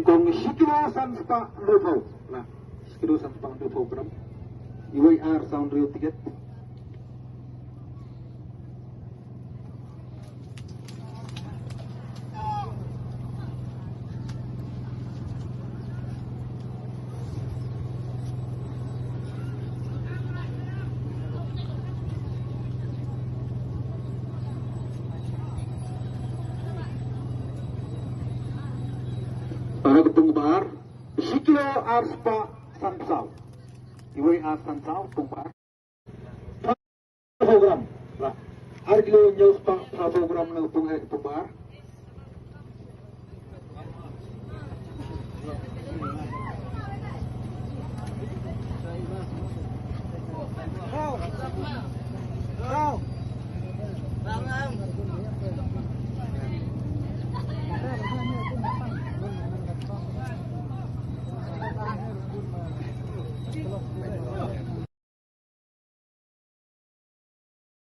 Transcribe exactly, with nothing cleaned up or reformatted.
Kong shi kilo san spah hynriewphew. Lah, shi kilo san spah hynriewphew gram. Iwei ar saw hynriew tiket. Para ka pung ba ar, shi kilo ar spah sanphew saw. Iwei ar sanphew saw, pung ba ar. Phra phew gram. Lah. Ar kilo hynñiew spah phra phew gram na ka pung heh ka pung ba ar.